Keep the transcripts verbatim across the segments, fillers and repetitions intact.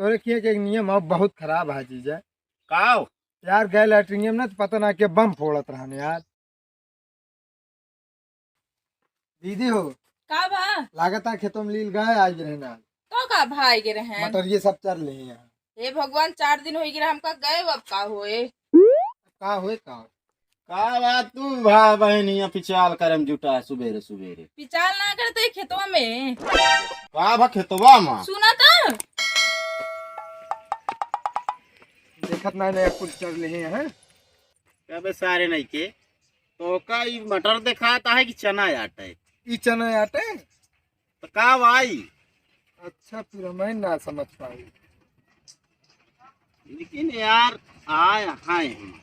तोरे किए के एक नियम अब बहुत खराब है जीजा। का हो? यार, गए लैट्रिन में ना तो पता ना के बम फोड़त रहन यार। दीदी हो, का बा? लागत है खेतों में लील गाय आ गिरे ना। तो का भाई गिरे हैं? मटर ये सब चर ले हैं। हे भगवान, चार दिन हो गिरे हमका गए, अब का होए? का होए का? का बात तू भा बहनिया पिचाल करम जुटा सुबेरे सुबेरे? पिचाल ना करते खेतवा में। का भा खेतवा में? सुना तो। देखत ना, नया कुल चर ले हैं। कबे सारे नहीं के। तो का ई मटर देखाता है कि चना आटे? ई चना आटे? तो का भाई? अच्छा, फिर मैं ना समझ पाई। लेकिन यार, आए हैं हम।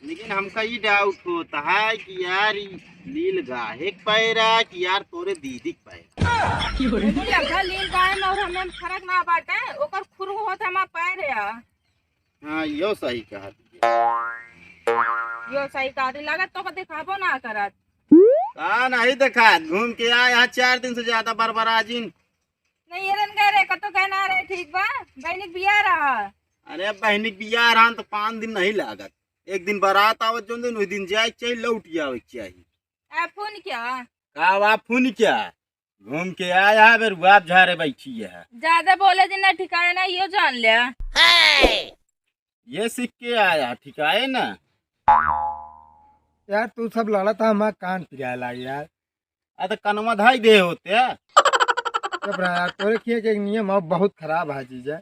लेकिन हमका ई डाउट होता है कि यार, ई लील गाहे के पैरा कि यार तोरे दीदी के पैरा। मुझे लगा लील गाहे में और हमें फर्क ना बाटे, ओकर खुर होत हमार पैर है। हाँ, यो सही कहा। यो सही कहा, लागत तो को देखाबो ना करत। का नहीं देखात? घूम के आ यहाँ चार दिन से ज्यादा बरबरा जिन। नहीं, ये रन गए रे, कतो कहना रे, ठीक बा? बहनी के बियाह रहा। अरे, बहनी के बियाह रहा तो पाँच दिन नहीं लागत, एक दिन बारात आवत जौन दिन, वही दिन जाए के चाहिए, लौट आवे के चाहिए। आ, फोन क्या? का बा फोन क्या? घूम के आया है, बेर बाप झारे बैठी है। ज्यादा बोले दिन ना ठिकाए ना, यो जान लिया। ये सीख के आया, ठिकाए ना। यार, तू सब लड़ा था, हमार कान पिराए लाग यार। आ तो कनवा धाई दे होते। चुप रहा यार, तोरे किए के एक नियम अब बहुत खराब है जीजा।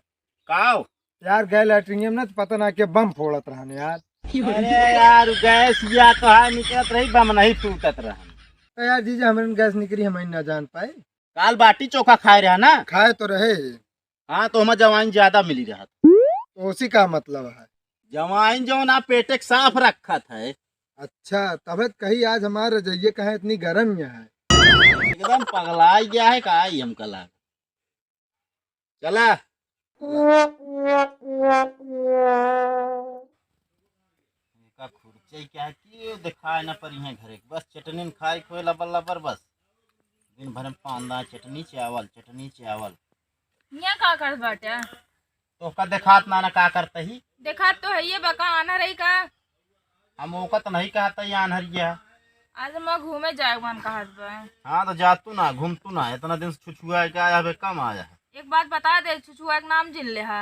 का हो? यार, गए लैट्रिन में ना तो पता ना के बम फोड़त रहन यार। अरे यार, गैस या तो है निकलत रही, बम नहीं फूटत रहन। तो यार जीजा, हमरे गैस निकली, हम ना जान पाए। काल बाटी चोखा खाए रहा ना? खाए तो रहे। हाँ, तो हमें जवाइन ज्यादा मिली रहा। तो उसी का मतलब है? जवाइन जौन आप पेटे के साफ रखत है। अच्छा, तबे तो कही आज हमार रजइये कहाँ इतनी गर्म यहाँ है। एकदम पगला गया है का, आई हमका लाग। चला। का खुर्चे क्या कि देखाए ना परी है घरे, बस चटनी न खाए खोए लबर लबर बस। दिन भर में पांदा चटनी चावल, चटनी चावल। यहाँ का करत बाटे? तो का देखात ना, ना का करत ही? देखात तो है ये बका आना रही का? हम ओका तो नहीं कहत ही आनहरिया। आज हम घूमे जाए मन कहत बा। हाँ तो जा तू ना, घूम तू ना, इतना दिन से छुछुआ के आया बे, कम आया है। एक बात बता दे, छुछुआ के नाम जिन ले हा।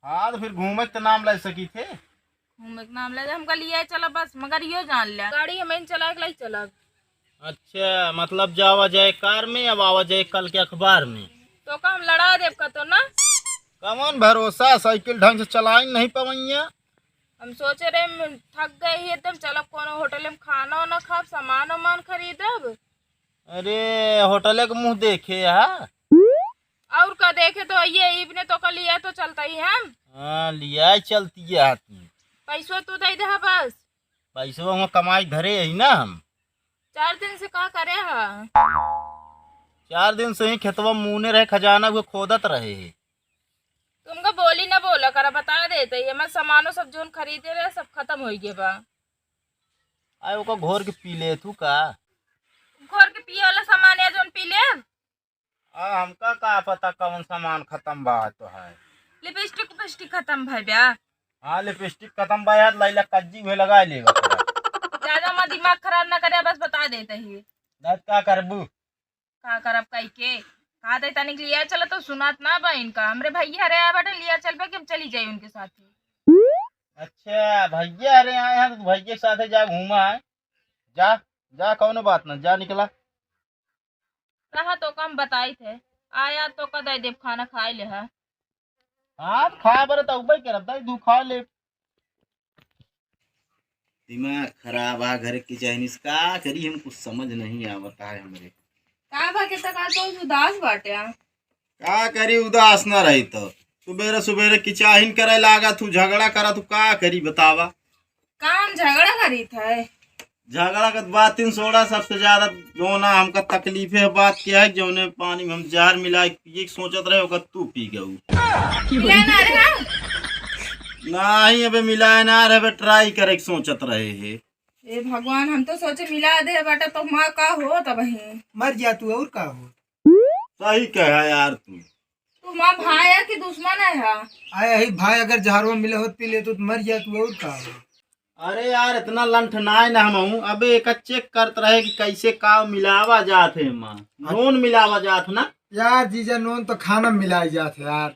हाँ, तो फिर घूमे के तो नाम ले सकी थे। घूमे के नाम ले, हमका लिए चला बस, मगर यो जान ले, गाड़ी हमें चला के लाई चला। अच्छा, मतलब जावा जाए कार में, अब आवा जाए कल के अखबार में। तो का हम लड़ा देब का तो ना? कमन भरोसा, साइकिल ढंग से चलाई नहीं पवैया। हम सोचे रहे, हम थक गए ही एकदम, चलब कोनो होटल में खाना वाना खाब, सामान वामान खरीदब। अरे, होटल के मुंह देखे हा? और का देखे तो ये इबने तो का लिया तो चलता ही हम। हाँ, लिया चलती है आदमी। पैसो तू दे दे बस। पैसो हम कमाई धरे ही ना हम। चार दिन से का करे हा? चार दिन से ही खेतवा मूने रहे, खजाना वो खोदत रहे। तुमका बोली ना बोला करा, बता देते ही, हमार सामानो सब जोन खरीदे रहे, सब खत्म हो गए बा। आए ओका घोर के पी ले तू का? घोर के पिए वाला सामान है जोन पी ले। आ, हमका का पता कौन सामान खत्म बा तो है। लिपस्टिक उपिस्टिक खत्म भई बा। हाँ, लिपस्टिक खत्म बा यार, लैला कज्जी हुए लगा लेगा। ज्यादा हमार दिमाग खराब ना करे, बस बता देते ही। ना तो का करबू? का करब कई के? कहा थे तनिक लिया चला तो सुनात ना बा इनका। हमरे भैया हरे आए बाटे, लिया चलबे कि हम चली जाई उनके साथे। अच्छा, भैया हरे आए हैं तो भैया के साथे जा घूमा है। जा, जा, कौनो बात ना, जा निकला। रहा तो का हम बताई थे, आया तो का दे देब खाना खाए ले है। हाँ, तो खाए बरे तो उबे करब, दे दू खा ले। दिमाग खराब आ घर की चाइनीज का करी, हम कुछ समझ नहीं आवता है हमरे। का बा के तका तो उदास बाटे आ? का करी उदास ना रही तो सुबेरे सुबेरे किचाहिन करे लागा तू झगड़ा करा तू का करी बतावा? काम झगड़ा करी थे। झगड़ा के बात तीन सोड़ा सबसे ज्यादा जोना हमका तकलीफ है बात क्या है जौने पानी में हम जहर मिला के पिए के सोचत रहे ओकर तू पी गऊ। मिलाए ना रहे हम। नहीं अबे मिलाए ना रहे अबे ट्राई करे के सोचत रहे है। ए भगवान हम तो सोचे मिला दे बेटा तो माँ का हो तब ही। मर जा तू और का हो। सही कहा यार तू। तुम्हार भाई है कि दुश्मन है? हाँ। आए ही भाई, अगर जहरवा मिले होत पी लेत तो मर जात, और का। अरे यार, इतना लंठ नाय ना हम हूँ। अबे एक चेक करत रहे कि कैसे का मिलावा जात है माँ। नून मिलावा जात है ना? यार जीजा, नून तो खाना में मिलाए जात है यार।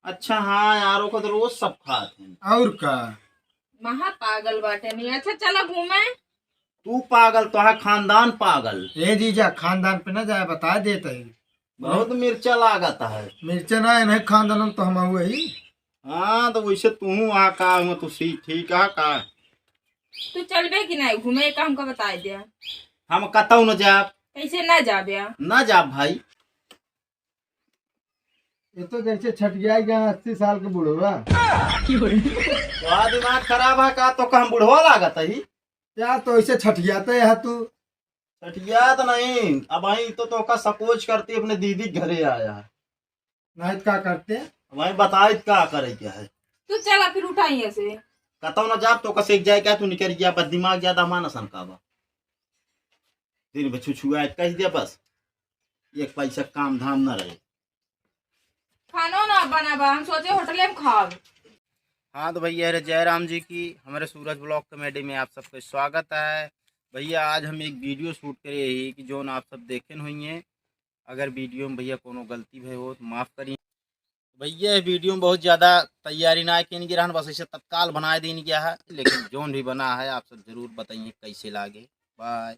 अच्छा हाँ यार, ओको तो रोज सब खात हैं। और का? महा पागल बाटे नहीं। अच्छा चलो घूमे। तू पागल, तोहा खानदान पागल। ए जीजा, खानदान पे ना जाए, बता देत है। बहुत मिर्चा लागत है। मिर्चा ना, नहीं खानदान तो हम हुए ही। हाँ, तो वैसे तू आ का, हम तो सी ठीक है का। तू चलबे कि नहीं घूमे, का हमका बताए दिया। हम कतौ न जाब। कैसे ना जाबे? ना जाब भाई। ये तो जैसे छठिया गया अस्सी साल के बुढ़वा। तोहार दिमाग खराब है का? तो हम बुढ़वा लागत है? क्या तो ऐसे छठियाते है तू? छठियात नहीं, अब आई तो तोका सकोच करती अपने दीदी के घरे आया है। नहीं तो का करते? अब आई बताई तो का करे क्या है? तू चला फिर उठा यहाँ से। कतौ ना जाब, तोका से एक जाए क्या, तू निकल गया, बस दिमाग ज्यादा हमार नसन का बा। दिन भर छुछुआ कह दिया बस, एक पैसा काम धाम ना रहे। खानो ना बनाबा, हम सोचे होटले में खाब। हाँ तो भैया, अरे जयराम जी की हमारे सूरज ब्लॉग कॉमेडी में आप सबके स्वागत है। भैया आज हम एक वीडियो शूट करे ही कि जौन आप सब देखेन होइए। अगर वीडियो में भैया कोनो गलती भय हो तो माफ़ करिए। भैया ये वीडियो में बहुत ज़्यादा तैयारी ना किन गया रहन, बस ऐसे तत्काल बनाए दिन गया है, लेकिन जौन भी बना है आप सब जरूर बताइए कैसे लागे। बाय।